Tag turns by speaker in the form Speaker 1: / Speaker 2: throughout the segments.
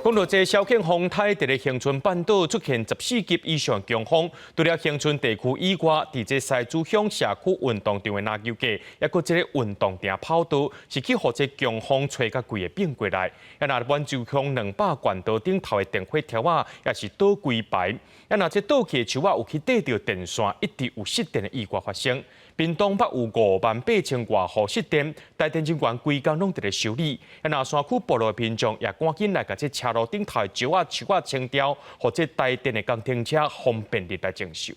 Speaker 1: 講到這小犬風颱佇咧恆春半島出現14級以上強風，除了恆春地區以外，佇這西子鄉社區運動場的籃球架，抑閣這个運動場跑道，是去予這強風吹甲規个變過來。啊，若滿洲鄉200貫道頂頭的電火柱仔，也是倒規排。啊，若這倒去的樹仔有去硩著電線，一直有失電的意外發生。屏東北有5萬8千外戶失電，台電人員規工攏佇咧修理。啊，若山區部落的民眾也趕緊來共這車路頂頭的石仔、樹仔清掉，予這台電的工程車方便入來整修。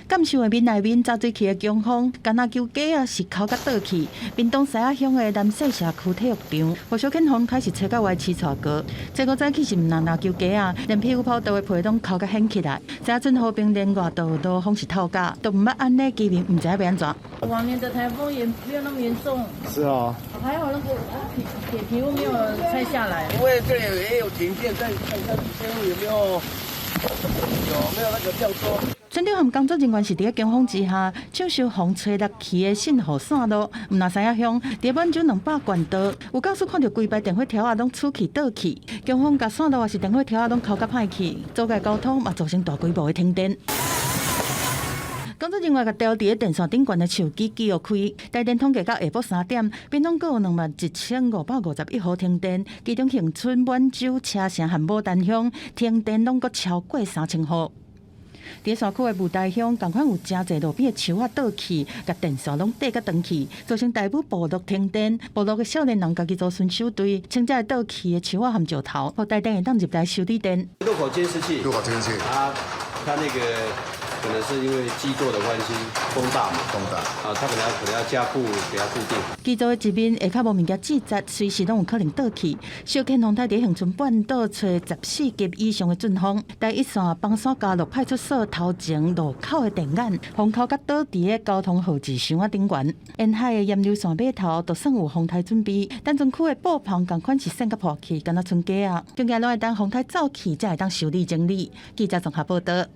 Speaker 2: 感受的面內面早水起的強風，敢若球架仔是摳甲倒去。屏東西仔鄉的南勢社區體育場，予小犬風開始吹甲歪七斜高。這個早起是毋但籃球架仔，連皮膚跑道的皮攏摳甲掀起來。西仔村和平連外道路風是透甲，都毋捌按呢，居民毋知影欲按怎。
Speaker 3: 往年的颱風也沒有那麼嚴重。
Speaker 4: 是啊。
Speaker 3: 還好那個鐵皮屋沒有拆下來。
Speaker 5: 因為這裡也有停電，再看看線路有沒有那個吊桌。
Speaker 2: 村長和工作人員是佇咧強風之下，搶修風吹落去的信號線路。毋但西仔鄉，佇滿洲200貫道，有夠處看著規排電火柱仔攏出去倒去，強風共線路抑是電火柱仔攏摳甲歹去，阻礙交通嘛造成大規模的停電。工作人員共吊佇咧電線頂懸的樹枝鋸開，台電統計到下晡3點，屏東閣有21,551戶停電，其中恆春、滿洲、車城和牡丹鄉停電攏閣超過3,000戶。佇山區的霧台鄉，仝款有誠濟路邊的樹仔倒去，共電線攏硩甲斷去，造成大武部落停電。部落的少年人家己組巡守隊，清這倒去的樹仔和石頭，予台電會當入來修理電。
Speaker 6: 路口監視器，
Speaker 4: 路口監視器，
Speaker 6: 它那個可能是因為基座的關係，風大嘛，
Speaker 4: 風大，
Speaker 6: 啊，它可能要加固，給它固定。
Speaker 2: 基座的一面下跤無物件支持，隨時攏有可能倒去。小犬風颱佇恆春半島吹14級以上的陣風，台一線枋山家樂派出所頭前路口的電桿，風摳甲倒佇咧交通號誌箱仔頂懸。沿海的鹽溜線碼頭都算有風颱準備，但全區的布棚仝款是散甲破去，敢若賰雞仔。更加攏愛等風颱走去，才會當修理整理。記者綜合報導。